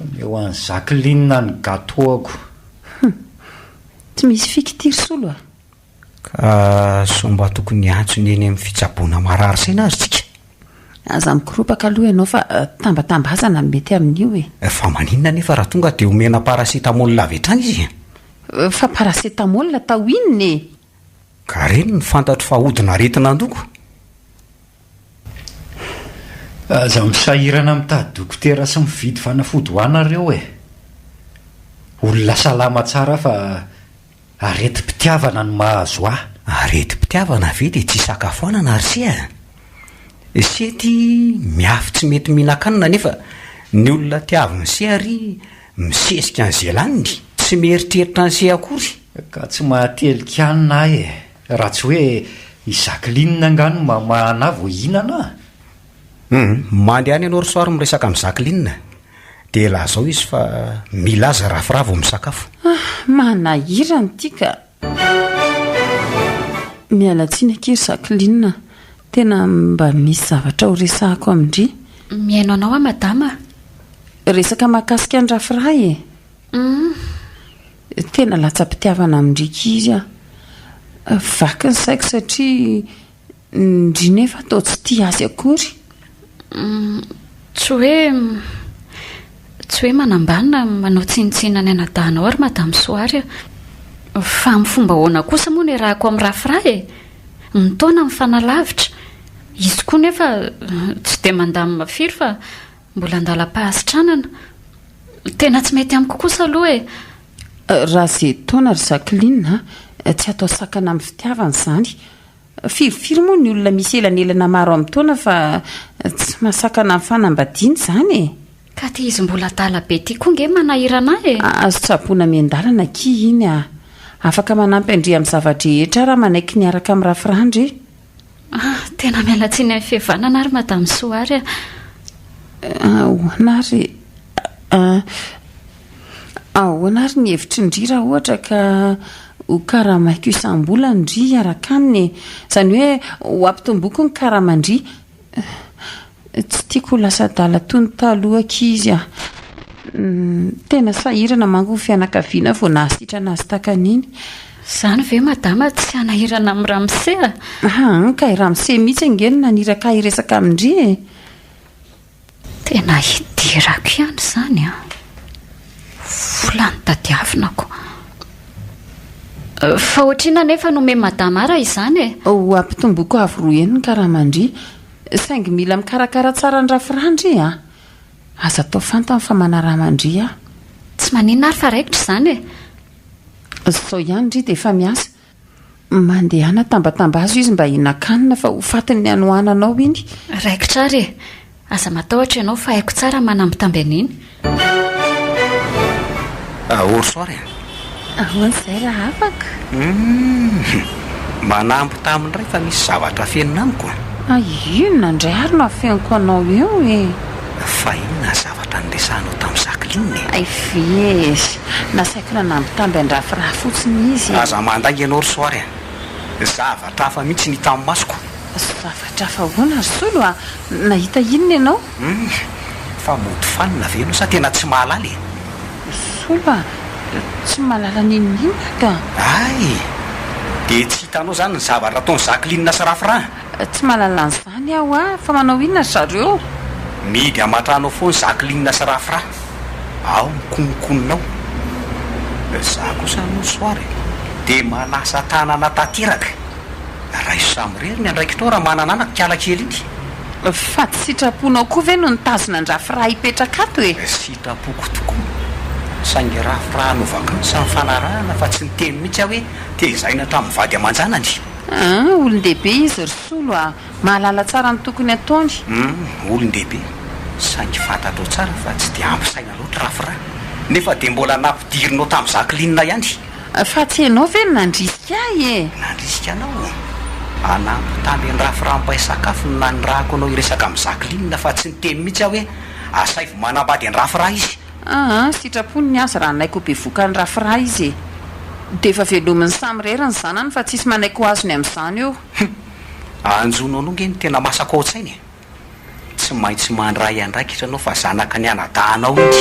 Omeo an'i Jacqueline ny gâteau-ako. Tsy misy fika ity ry Solo a! Ka sao mba tokony hiantso ny eny amin'ny fitsaboana marary saina aza tsika? Aza mikoropaka aloha ianao fa tambatambazana no mety amin'io e! Fa maninona anefa raha tonga dia omena paracétamol avy hatrany izy e? Fa paracétamol atao inona e? Ka reny no fantatro fa odin'aretin'andoko. Aza misahirana mitady dokotera sy mividy fanafody ho ahy nareo e! Olona salama tsara aho fa Aretim-pitiavana no mahazo ahy. Aretim-pitiavana ve dia tsy isakafoanana ry se a? Se ty miafy tsy mety mihinan-kanina nefa ny olona tiavin'i se ary misesika an'izay laniny, tsy mieritreritra an'i se akory. Ka tsy mahatelin-kanina ahy e! Raha tsy hoe i Jacqueline angaha no mamahana ahy vao hihinana a! Hum, mandehana ianao ry soary miresaka amin'i Jacqueline dia lazao izy fa mila azy Rafra vao misakafo. Ah, manahirana ity ka. Miala tsiny akia ry Jacqueline a, tena mba misy zavatra ho resahako amin-dry. Mihaino anao aho madama a. Resaka mahakasika an'i Rafra e. Hum. Tena latsa-pitiavana amin-dry akia izy a. Vaky ny saiko satria Ndry nefa toa tsy tia azy akory. Tsy hoe tsy hoe manambany na manao tsinontsinona ny anadahinao ary Madame Soary a! Fa amin'ny fomba ahoana kosa moa no iarahako amin'i Rafra e? Ny taona mifanalavitra, izy koa nefa tsy dia mandamina firy fa mbola an-dalam-pahasitranana. Tena tsy mety amiko kosa aloha e! Raha izay taona ry Jacqueline a, tsy atao sakana amin'ny fitiavana izany. Firifiry moa ny olona misy elanelana maro amin'ny taona fa tsy mahasakana ny fanambadiana izany e! Ka ty izy mbola adala be ty koa nge manahirana ahy e! Azo tsaboina miandalana akia iny a! Afaka manampy an-dry amin'ny zava-drehetra raha manaiky ny hiaraka amin'ny Rafra ndry. Ah, tena miala tsiny amin'ny fihavanana ary Madame Soa ary a! Ahoana ary a! Ahoana ary ny hevitry ndry raha ohatra ka ho karamaiko isam-bolana ndry hiaraka aminy e? Izany hoe ho ampitomboko ny karaman-dry. Tsy tiako ho lasa adala toy ny taloha akia izy a! Tena sahirana manko ny fianakaviana vao nahasitrana azy tahaka an'iny. Izany ve madama tsy hanahirana amin'i ramose a? Aa, ka i ramose mihitsy ange no naniraka ahy hiresaka amin-dry e! Tena hidirako ihany izany an! Vola no tadiavina ko. Fa ohatr'inona anefa no omen'i madama ahy raha izany e? Ho ampitomboko avo roa heny ny karaman-dry. Saingy mila mikarakara tsara ny rafirandry a! Aza atao fantany fa manarama an-dry aho. Tsy maninona ary fa raikitra izany e! Izao ihany ry dia efa miasa. Mandehana tambatambazo izy mba hihinan-kanina fa ho fatin'ny hanoanana ao iny. Raikitra ary e! Aza matahotra ianao fa haiko tsara manambitamby an'iny. Au soir e! Ahoana izay raha afaka? Humm! Manambitamby indray fa misy zavatra afenina amiko a! Ah, inona indray ary no afeniko anao eo e? Fa inona ny zavatra niresahanao tamin'i Jacqueline? Jacqueline e! Hay ve e! Nasaiko nanambitamby an-dRafiraha fotsiny izy e! Aza mandainga ianao ry Soary a! Zavatra hafa mihitsy ny hita amin'ny masoko. Zavatra hafa ahoana ry Solo a? Nahita inona ianao? Hum! Fa mody fanina ve ianao sa tena tsy mahalala e? Solo a! Tsy mahalala n'inon'inona ka! Hay! Dia tsy hitanao izany ny zavatra ataon'i Jacqueline sy Rafiraha? Tsy mahalala an'izany aho a! Fa manao inona ry zareo? Mihidy aman-trano ao foana Jacqueline sy Rafra. Ao mikononkonona ao. Za kosa aloha soir e, dia manasa tanana tanteraka. Raiso samirery ny andraikitrao raha manana anaka kala kely iny. Fa tsy sitraponao koa ve no nitazona an-dRafra hipetraka ato e? Sitrapoko tokoa. Saingy Rafra hanao vacances nifanarahana fa tsy niteny mihitsy aho hoe tezaina hatramin'ny vady aman-janany. An, olon-dehibe izy ry Solo a! Mahalala tsara ny tokony ataony. Humm, olon-dehibe, saingy fantatrao tsara fa tsy dia ampy saina loatra Rafra, nefa dia mbola nampidirinao tamin'i Jacqueline ihany. Fa tsy ianao ve no nandrisika ahy e? Nandrisika anao? Hanambitamby an'i Rafra mipay sakafo no nanirahako anao hiresaka amin'i Jacqueline fa tsy niteny mihitsy aho hoe asaivo manambady an'i Rafra izy. Aa, sitrapony ny azy raha hanaiky ho bevokan'i Rafra izy e. Dia efa velominy samirery ny zanany fa tsisy manaiky ho azony amin'izany eo. Hum! Anjono anao nge no tena masaka ao an-tsaina e! Tsy maintsy mandray andraikitra anao fa zanaka ny anadahinao iny.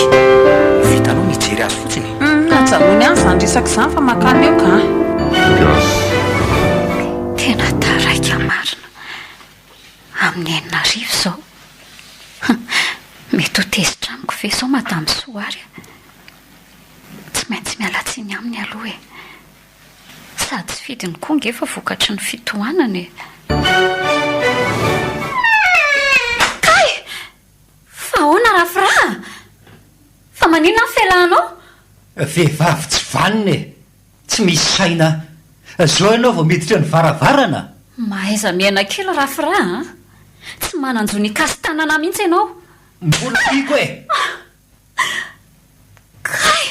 Ho vitanao ny hijery azy fotsiny. Hum! Ajanony any izany resaka izany fa mankany eo ka! Tena taraiky marina. Amin'ny 6000 izao. Hum! Mety ho tezitra amiko ve izao Madame Soa ary a? Tsy maintsy miala tsiny aminy aloha e! Sady tsy fidiny koa nge fa vokatry ny fitohanana e! Kay! Fa ahoana Rafra a? Fa maninona ny fialanao? Vehivavy tsy vanona e! Tsy misy saina. Zao ianao vao miditra ny varavarana? Mahaiza miaina kely Rafra a! Tsy manan-jo ny hikasi-tanana mihitsy ianao. Mbola tiako e! Kay!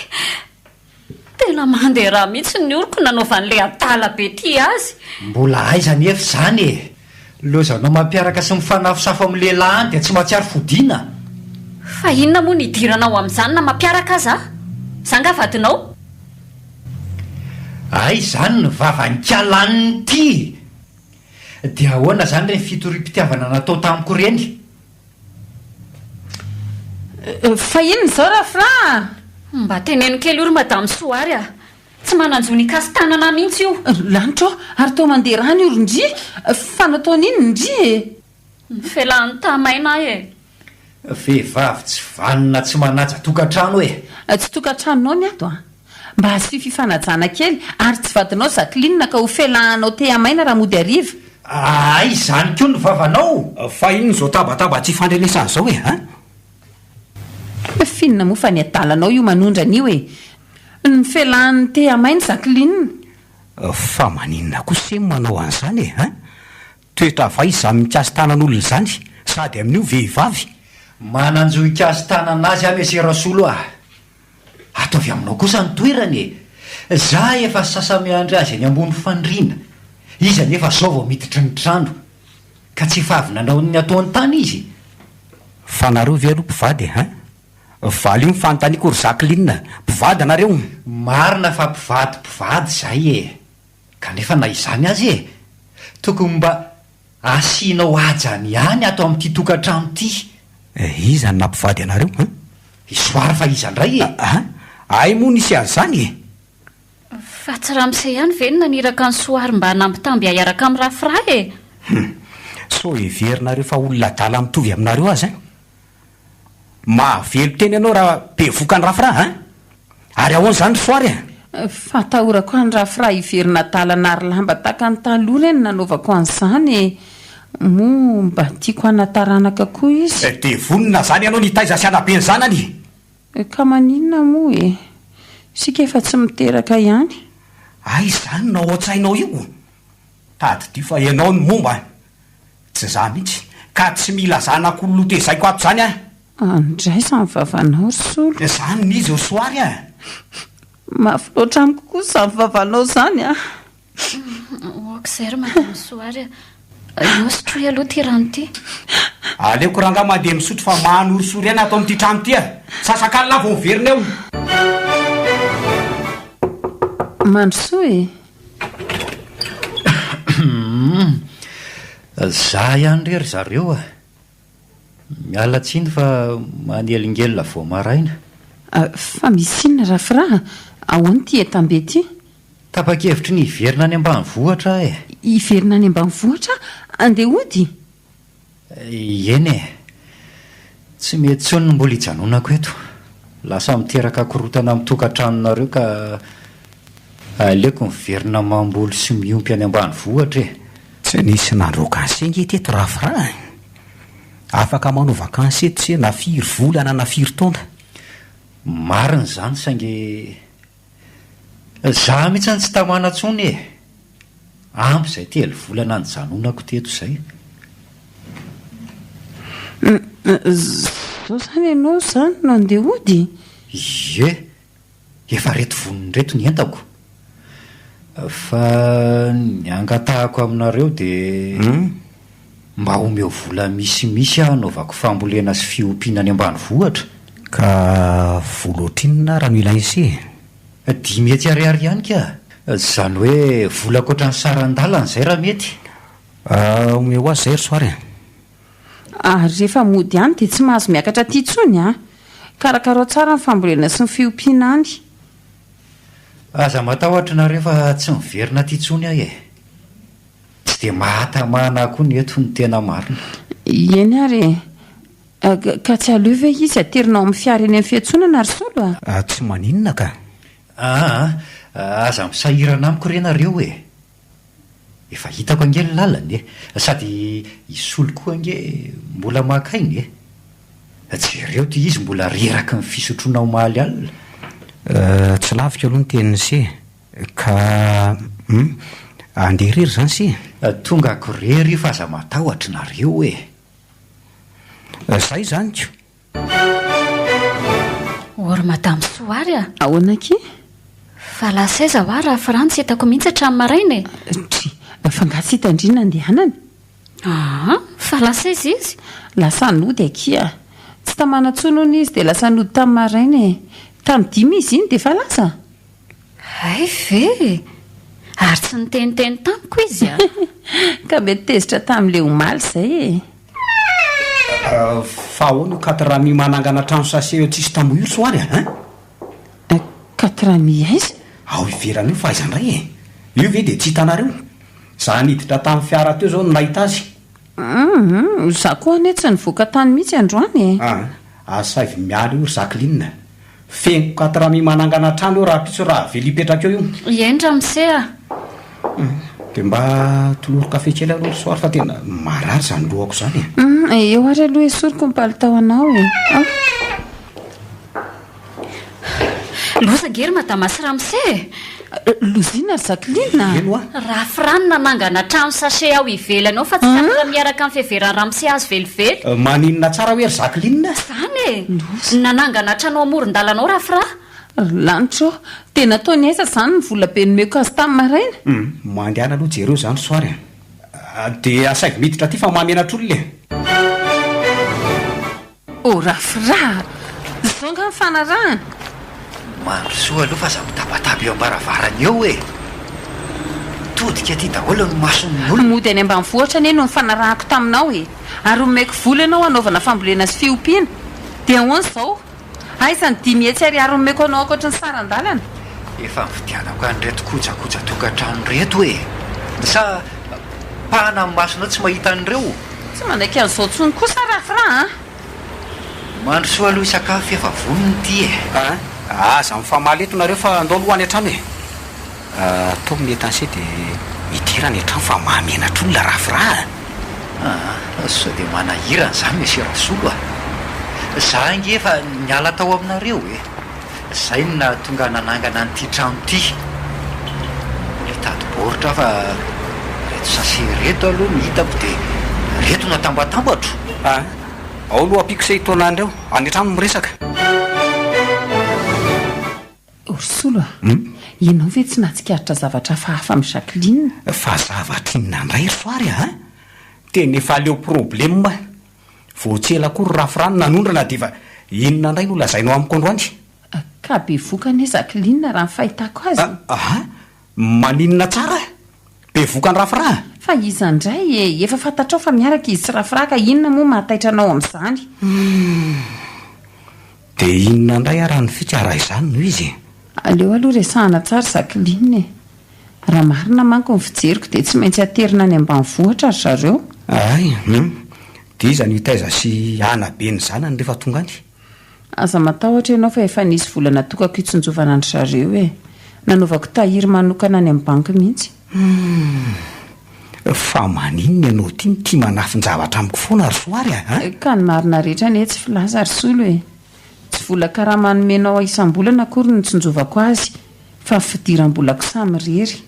Tena mandeha rà mihitsy ny oroko nanaovan'ilay adala be ity azy. Mbola aiza anefa izany e! Lozanao mampiaraka sy mifanafosafo amin'ny lehilahy any dia tsy mahatsiaro fodiana. Fa inona moa no idiranao amin'izany na mampiaraka aza aho? Za nga vadinao? Aiza izany ny vavan'ikala an'ity? Dia ahoana izany ireny fitoriam-pitiavana natao tamiko ireny? Fa inona izao Rafra a? Mba teneno kely io ry Madame Soary a! Tsy manan-jo ny hikasi-tanana mihitsy io. Lanitra ô! Ary toa mandeha rano io ry ndry! Fa nataony inona ndry e? Nifelahan'ny tamaina aho e! Vehivavy tsy vanona tsy manaja tokantrano e! Tsy tokantranonao ny ato a! Mba asio fifanajana kely ary tsy vadinao Jacqueline ka ho felahanao tehamaina raha mody hariva. Hay izany koa ny vavanao! Fa inona izao tabataba tsy ifandrenesana izao e? An? F'inona moa fa ny adalanao io manondrana io e! Ny felahan'ny tehamaina Jacqueline. Fa maninona kosa eny manao an'izany e? An? Toetra vay izany mikasi-tanan'olona izany, sady amin'io vehivavy. Manan-jo hikasi-tanana azy aho Monsieur Rasolo a! Ataovy aminao kosa ny toerany e! Za efa sasa-miandry azy eny ambony fandriana, izy anefa zao vao miditry ny trano. Ka tsy efa avy nanao ny ataony tany izy? Fa nareo ve aloha mpivady e hein? Valio ny fanontaniako ry Jacqueline, mpivady nareo? Marina fa mpivady mpivady zay e! Kanefa na izany aza e! Tokony mba asianao hajany ihany ato amin'ity tokantrano ity. Iza no nampivady anareo hein? I Soara fa iza indray e? An? Hay moa nisy an'izany e? Fa tsy ramose ihany ve no naniraka an'i Soary mba hanambitamby ahy hiaraka amin'i Rafra e? Hum! Sao heverinareo fa olona adala mitovy aminareo aza hein? Mahavelon-tena ianao raha bevoka an'i Rafra an! Ary ahoana izany ry Soary a? Fatahorako an'i Rafra hiverina adala nary lamba tahaka ny taloha re no nanaovako an'izany e! Moa mba tiako hana-taranaka koa izy. Dia vonona izany ianao ny hitaiza sy hanabe ny zanany? Ka maninona moa e? Isika efa tsy miteraka ihany. Aiza izany no ao an-tsainao io? Tadidio fa ianao no momba an! Tsy za mihitsy ka tsy mila zanak'olona ho tezaiko ato zany an! Andraiso ny vavanao ry Solo. Zany no izy ry Soary a! Mafy loatra amiko kosa izany vavanao izany a! Ok izay ry Madame Soary a! Eo sotroy aloha ity rano ity. Aleoko rangahy mandeha misotro fa manorisory aina ato amin'ity trano ity a! Sasak'alina aho vao miverina eo. Mandrosoa e! Za ihany re ry zareo a! Miala tsiny fa manelingelina vao maraina. Fa misy inona Rafra a? Ahoana ity entam-be ity? Tapa-kevitry ny hiverina any ambanivohitra aho e! Hiverina any ambanivohitra? Andeha hody? Eny e! Tsy mety intsony ny mbola hijanonako eto. Lasa miteraka korontana amin'ny tokantranonareo ka aleoko miverina mamboly sy miompy any ambanivohitra e! Tsy nisy nandroaka anse nge teto Rafra a! Afaka manao vakansy eto se na firy volana na firy taona. Marina izany saingy za mihitsy tsy tamana intsony e! Ampy izay telo volana nijanonako teto izay. Zao izany ianao izany no handeha hody? Ie, efa reto vonona ireto ny entako. Fa ny angatahako aminareo dia mba omeo vola misimisy aho hanaovako fambolena sy fiompiana any ambanivohitra. Ka vola ohatrinona ara no ilain'i se e? 500 ariary ihany ka! Izany hoe vola ankoatra ny saran-dalana izay raha mety. Omeo azy izay ry Soary a! Ary rehefa mody any dia tsy mahazo miakatra aty intsony an! Karakarao tsara ny fambolena sy ny fiompiana any. Aza matahotra nareo fa tsy miverina aty intsony aho e! Tsy dia mahatamana ahy koa ny eto ny tena marina. Eny ary e! Ka tsy aleo ve izy aterina ao amin'ny fiara eny amin'ny fiantsonana ry Solo a? Tsy maninona ka! Aa, aza misahirana amiko re nareo e! Efa hitako ange ny lalana e! Sady i Solo koa ange mbola maka aina e! Jereo ty izy mbola reraky ny fisotroana omaly alina. Tsy laviko aloha ny tenin'i se ka hum, andeha irery izany se? Tongako irery io fa aza matahotra nareo e! Zay izany ko! Ô ry Madame Soary a! Ahoana akia? Fa lasa aiza hoa raha Frantsa hitako mihitsy hatramin'ny maraina e! Dry, fa angaha tsy hitan-dry nandehanany? Aa! Fa lasa aiza izy? Lasa nody akia. Tsy tamana intsony hono izy dia lasa nody tamin'ny maraina e! Tamin'ny dimy izy iny dia efa lasa? Hay ve e! Ary tsy niteniteny tamiko izy a! Ka mety tezitra tamin'ilay omaly izay e! Fa ahoana io quatre amis manangana trano sachet eo tsisy tamboho io ry Soary a! Hein? Quatre amis aiza? Ao ivelany io fa aiza indray e! Io ve dia tsy hitanareo? Za niditra tamin'ny fiara teo zao no nahita azy. Humm, za koa anie tsy nivoaka tany mihitsy androany e! An! Asaivo miala io ry Jacqueline. Feno quatre amis manangana trano eo rahampitso raha avela hipetraka eo io. Eny ramose a! Humm, dia mba tolory kafe kely aloha ry Soary fa tena marary izany lohako izany e! Humm, eo ary aloha esoriko ny palitao anao e! An! Loza ange ry madama sy ramose e! Loza inona ry Jacqueline a? Eny hoa! Rafra no nanangana trano sachet ao ivelany ao fa tsy takatra miaraka amin'ny fiheveran'i ramose azy velively. Maninona tsara hoe ry Jacqueline? Izany e! Nanangana trano ao amoron-dalana ao Rafra. Ry lanitra ô! Dia nataony aiza izany ny vola be nomeko azy tamin'ny maraina? Hum, mandehana aloha jereo izany soary a! Dia asaivo miditra aty fa mahamenatra olona e! Oh Rafra a! Izao angaha ny fanarahana? Mandrosoa aloha fa aza mitabataba eo am-baravarana eo e! Mitodika aty daholo ny mason'ny olona. Mody any ambanivohitra anie no nifanarahako taminao e! Ary omeko vola ianao hanaovana fambolena sy fiompiana. Dia ahoana izao? Aiza ny 500 ariary omeko anao ankoatry ny saran-dalana? Efa nividianako an'ireto kojakoja tokantrano ireto e! Sa pahana ny masonao tsy mahita an'ireo? Tsy manaiky an'izao intsony kosa Rafra a! Mandrosoa aloha hisakafo efa vonona ity e! A! Aza mifamaly eto nareo fa andao aloha any an-trano e! Ataovy ny etanse dia midira any an-trano fa mahamenatra olona Rafra a! Aa! Sao dia manahirana izany Monsieur Rasolo a! Za ange efa niala tao aminareo e! Zay no nahatonga nanangana an'ity trano ity. Mbola hitady baoritra aho fa ireto sachet ireto aloha no hitako dia ireto no atambatambatro. A! Ao aloha ampiako se hitaona an'ireo, any an-trano miresaka. Ry Solo a! Ianao ve tsy nahatsikaritra zavatra hafahafa amin'i Jacqueline? Fa zavatra inona indray ry Soary a! Tena efa leo problème. Vao tsy ela akory Rafra no nanondrana dia efa. Inona indray no lazainao amiko androany? Ka bevoka anie Jacqueline raha ny fahitako azy e! Aha! Maninona tsara? Bevoka an'i Rafra? Fa iza indray e! Efa fantatrao fa miaraka izy sy Rafra ka inona moa mahataitra anao amin'izany? Humm! Dia inona indray ara ny fika raha izany no izy e? Aleo aloha resahana tsara Jacqueline e! Raha marina manko ny fijeriko dia tsy maintsy aterina any ambanivohitra ry zareo. Hay, hum! Dia iza no hitaiza sy hanabe ny zanany rehefa tonga any? Aza matahotra ianao fa efa nisy vola natokako hitsinjovana an-dry zareo e! Nanaovako tahiry manokana any amin'ny banky mihitsy. Humm! Fa maninona ianao ity no tia manafin-javatra amiko foana ry Soary a! Ka ny marina rehetra anie tsy filaza ry Solo e! Tsy vola karama nomenao ahy isam-bolana akory no nitsinjovako azy fa fidiram-bolako samirery.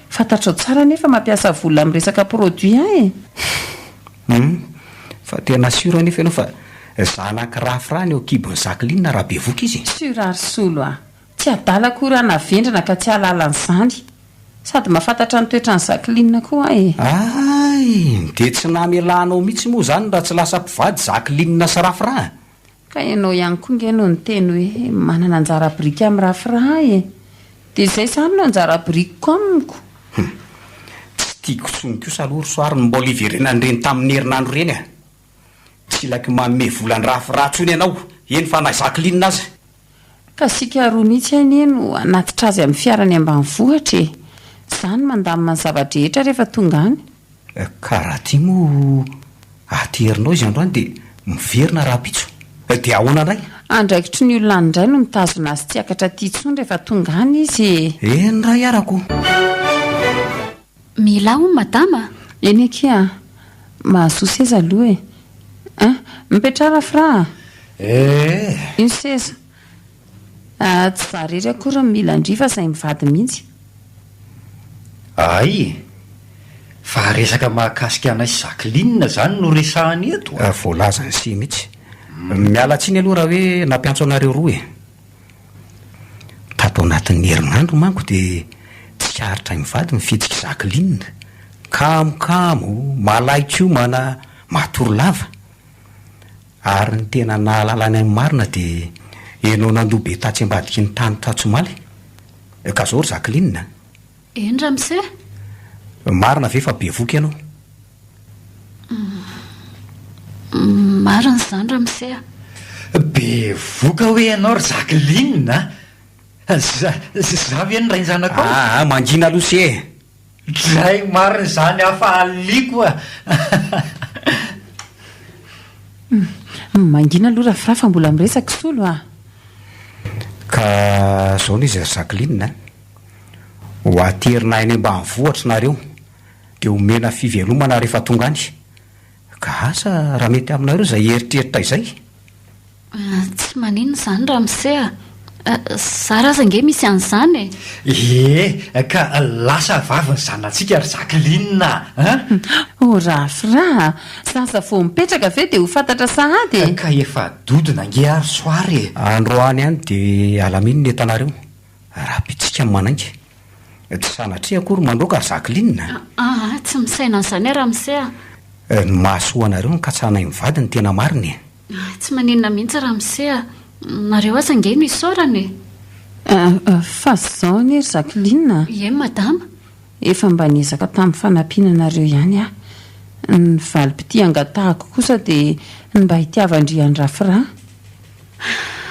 Fantatrao tsara anie fa mampiasa vola amin'ny resaka produit aho e! Hum, fa tena sûr anefa ianao fa zanak'i Rafra ny ao an-kibon'i Jacqueline raha bevoka izy e? Sûr ary Solo a! Tsy adala akory aho na vendrana ka tsy hahalala an'izany. Sady mahafantatra ny toetran'i Jacqueline koa aho e! Hay! Dia tsy namelanao mihitsy moa izany raha tsy lasa mpivady Jacqueline sy Rafra a! Ka ianao ihany koa nge no niteny hoe manana anjara biriky amin'i Rafra e! Dia izay izany no anjara birikiko amiko. Hum. Tsy tiako intsony kosa aloha ry Soary ny mbola hiverenan'ireny tamin'ny herinandro ireny a! Tsy ilaiko manome vola an-dRafra intsony ianao, eny fa na Jacqueline aza. Ka isika roa mihitsy anie no hanatitra azy amin'ny fiara any ambanivohitra e! Izaho no mandamina ny zava-drehetra rehefa tonga any. Ka raha ty moa aterinao izy androany dia miverina rahampitso dia ahoana indray? Andraikitry ny olona any indray no mitazona azy tsy hiakatra aty intsony rehefa tonga any izy e! Eny ray arako. Mila hono madama a! Eny akia a! Mahazoa seza aloha e! An! Mipetraha Rafra a! Eh! Io seza. Ah, tsy za rery akory no mila an-dry fa zay mivady mihitsy. Hay! Fa resaka mahakasika anay sy Jacqueline zany no resahana eto a! Voalazan'i Si mihitsy. Miala tsiny aloha raha hoe nampiantso anareo roa e. Tato anatin'ny herinandro manko dia tsikaritray mivady ny fihetsik'i Jacqueline. Kamokamo, malai-komana, matory lava. Ary ny tena nahalalany ny marina dia enao nandoa be tatsy ambadiky ny tany tatsy omaly. Ka zao ry Jacqueline a! Eny ramose. Marina ve fa bevoka ianao? Marina izany ramose a! Bevoka hoe ianao ry Jacqueline a! Za, za ve ny rain-janakao? Aa, mangina aloha se e! Dray marina izany hafaliako a! Mangina aloha Rafra fa mbola miresaka i Solo a! Ka zao no izy ry Jacqueline a! Ho aterina any ambanivohitra nareo dia omena fivelomana rehefa tonga any. Ka asa raha mety aminareo izay eritreritra izay? Tsy maninona izany ramose a! Zara aza ange misy an'izany e! Ie, ka lasa vavy ny zanatsika ry Jacqueline a! Oh Rafra a! Zaza vao mipetraka ve dia ho fantatra sahady e! Ka efa dodona ange ary soary e! Androany ihany dia alamino ny entanareo, rahampitso-tsika ny manainga. Tsy sanatria akory mandroaka ry Jacqueline a! Aa, tsy misaina an'izany aho ramose a! Ny mahasoa anareo no katsahanay mivady ny tena marina e! Tsy maninona mihitsy ramose a! Nareo aza ange no isaorana e! Fa zao anie ry Jacqueline a! Ie madama. Efa mba niezaka tamin'ny fanampiana anareo ihany aho. Ny valim-pitia angatahako kosa dia ny mba hitiavan-dry an'i Rafra.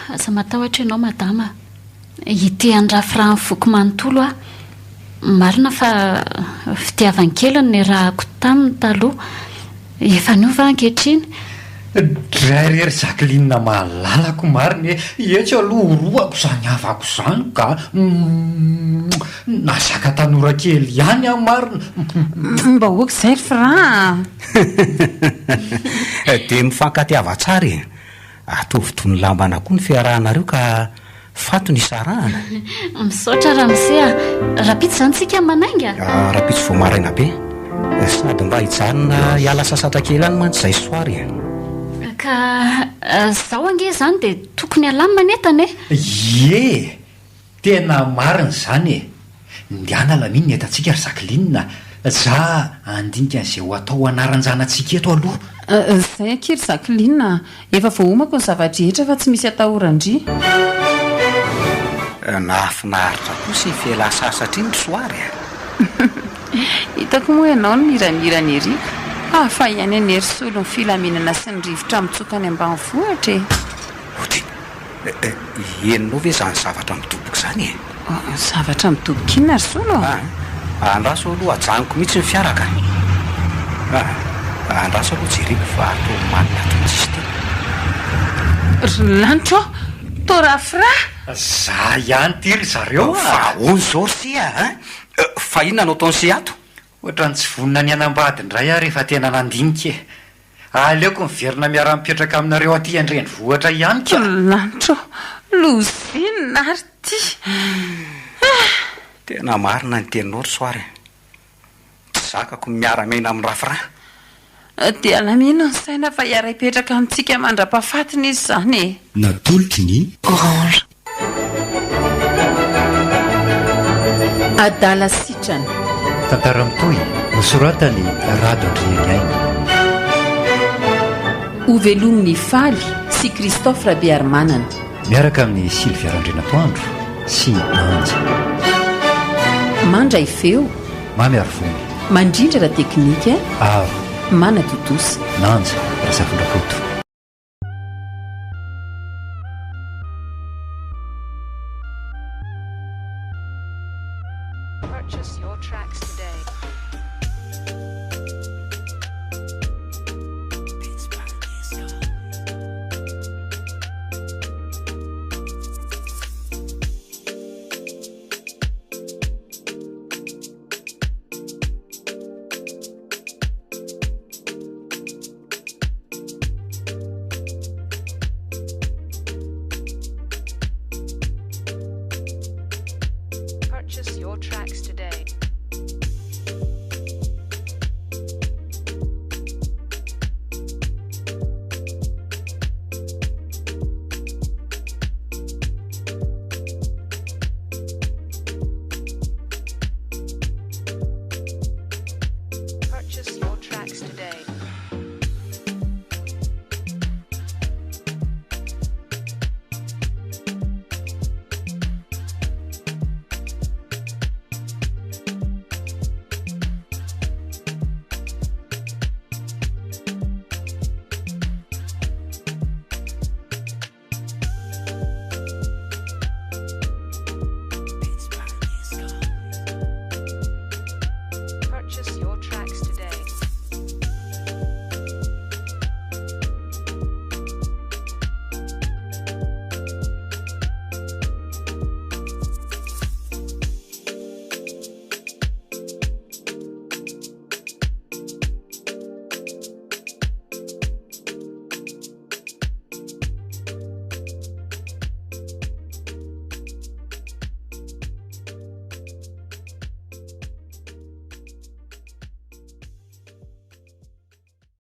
Aza matahotra ianao madama a! Hitia an'i Rafra amin'ny foko manontolo aho. Marina fa fitiavan-kely no niarahako taminy taloha. Efa niova aho ankehitriny. Dray re ry Jacqueline malalako marina e! Etsy aloha orohako izany havako izany ka! Nazaka tanora kely ihany aho marina! Mba ok izay ry Fra a! Dia mifankatiava tsara e! Ataovy toy ny lamban'akoho ny fiarahanareo ka fato ny hisarahana. Misaotra ramose a! Rahampitso izany tsika manainga? Rahampitso vao maraina be. Sady mba hijanona hiala sasatra kely any mantsy izay soir e! Ka izao ange izany dia tokony halamina ny entana e! Ie! Tena marina izany e! Ndehana alamino ny entantsika ry Jacqueline a! Za handinika an'izay ho atao anaran-janatsika eto aloha. Izay akia ry Jacqueline a! Efa voaomako ny zava-drehetra fa tsy misy atahoran-dry. Nahafinaritra kosa iny fialan-sasatra iny ry Soary a! Hitako moa ianao no miranirana ery ka! Hafa ihany anie ry Solo ny filaminana sy ny rivotra mitsoka any ambanivohitra e! Ody! Henonao ve izany zavatra midoboka izany e? Zavatra midoboka inona ry Solo a? Ah, andraso aloha ajanoko mihitsy ny fiara ka. Ah, andraso aloha jereko fa toa omanina ato mihitsy izy ity. Ry lanitra ô! Toa rafra! Za ihany ity ry zareo a! Fa ahoana izao ry se a? Fa inona no ataon'i se ato? Ohatran'ny tsy vonona ny hanambady indray aho rehefa tena nandinika e! Aleoko miverina miara-mipetraka aminareo aty an-drenivohitra ihany ka! Lanitra ô! Loza inona ary ity? Ah! Tena marina ny teninao ry Soary a! Tsy zakako ny miara-miaina amin'i Rafra. Dia alamino ny saina fa hiara-hipetraka amintsika mandra-pahafatiny izy izany e! Natolotry ny. Orange. Adala sitrana. Tantara mitohy, nosoratan'i Rado Andrianiaina. Hovelomin'i Faly sy Christophe Rabearimanana. Miaraka amin'i Sylvia Randrianatoandro sy Anja. Mandray feo. Mamy Arivony. Mandrindra ara-teknika. Aro. Manatontosa. Nanja Razafindrakoto. Purchase your tracks today.